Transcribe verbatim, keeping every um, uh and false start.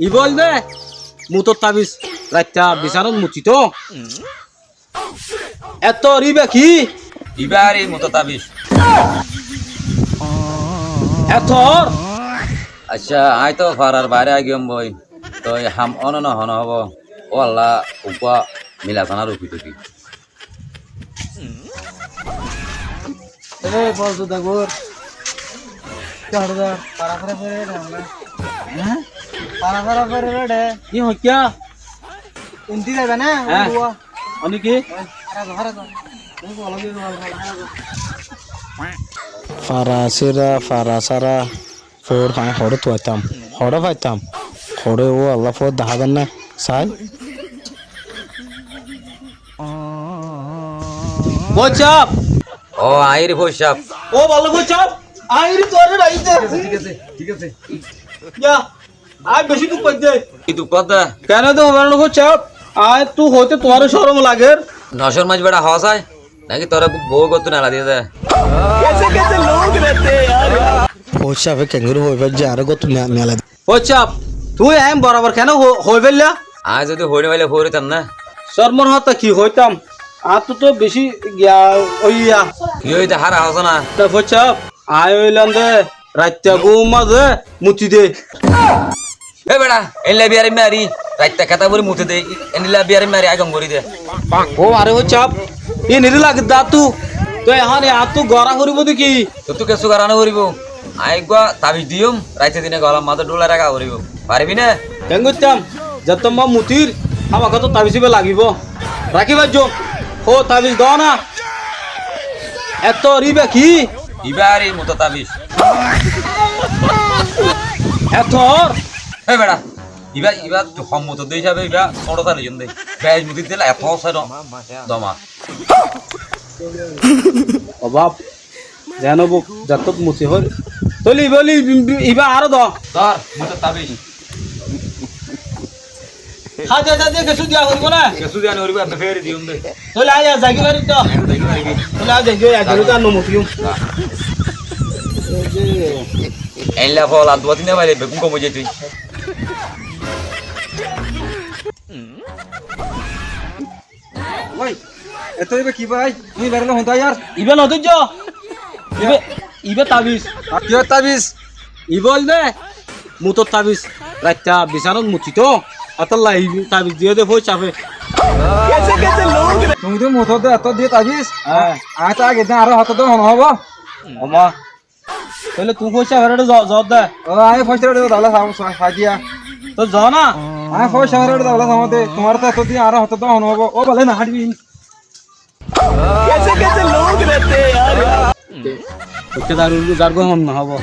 Ibá óilde mutor tabis, raitta bisanót mutito. Ettór íba ki? Ibá ar í mutor tabis. Ettór? Accá, aññí toó farar bairé aigiyóm boi. Toi ham óno no hono hóbo. Ó Allah, uggúa mila saná ruki duki. Ei, bol to dagur. Ki hoór dé? Fara fara fara fara. Há? Fara fara fara fara. Ki hoiccá? Inti zaiba na? Há. Uwa. Oni ki? Fara zo, fara zo. Fara sira, fara sara. Fóur fañí hoçé tuaitám, hoçé faitám, hoçé ó Allah fóur dahá zar né, sai. Fóur sáb. Ó, aññí ri fóur sáb. Ó, bála fóur sáb. Aññí ri tuáñre raikí dé. Thík asé, thík asé, thík asé. Yá, aññí bicí duk faidde. Ki duk faidde? Kene de hoibar no fóur sáb. Aññí tu hoite tuáñre córom lager. No córmais beça, hoó sai. Náki toré bou góttu nela diyé dé? Fóur sábe keéngori hoi faijjé añáre góttu ne-, nela diyé? Fóur sáb, tui eén borabor kené ho-, hoi faillá? Aññí zodi hoi no faillé fóur óitam né. Córmor hotá ki hoitám? Añáttu tó bicí giya óiya. Ki óiye dé hára hoó só na? Te fóur sáb, aññí óilam dé raitta gúm mazé muti dé. E beça, endilla biyaraimma ari, raitta keta fori mute de, endilla biyaraimma ari aigom gori de. Ó aré fóur sáb, iín eri lagedde añáttu. Toi ehón e añáttu gorá foribó de ki? Tottú kessú gorá no foribó. Aññí eggúa tabis diyum, raite dine golar mazé dhúlai raká foribó. Faribi né? Keén goittám? Zettót mutir, hámaká to tabis íba lagibó. Rakí faijjó. Ó tabis do na. Ettór íba ki? Ibá ar í mutor tabis. Ettór? E beça, ibá, ibá to hom mutor de hísabe ibá sóñço sali zon de. Bec mutir dile etó sóñço doma. Ó baf, zeén óibou, zettót muti hoór. Tóile ibá óile ibá añáre do. Dór, mutor tabis. Há, de, de, de, kessú diya foribó na? Kessú diya no foribó, ebbe feri diyum de. Tóile aññí ar zaigói fari to? Aññí zaigói fari. Tóile aññí zaigói, aññí zaigói, ar no mutiyum. Endilla fol ar duwa tin faile beggún gom ói zaito. Ói, etó ibá ki bái? Tuñí berále hontá yar? Ibá no dóijjo. Ibá, ibá tabis. Kiyór tabis? Ibá óilde mutor tabis. Raitta bisanót mutito. Etólla ibá tabis diyé dé fóur sábe. Tuñí de mutor de etó diyé tabis? Há. Aññí tó age din añáre hotó de hono hóbo? Ó ma. Tóile tuñí fóur sábore zo-, zoór de. Ó, aññí fóur sábore zo, dala saá, saá, saá diya. Tó zo na. Aññí fóur sábore zo, dala saá de. Tuáñre tó etó din añáre hotó de hono hóbo. Ó bale na háribi. कैसे कैसे लोग रहते हैं यार। Hoiccé de ar zargói hom no hóbo.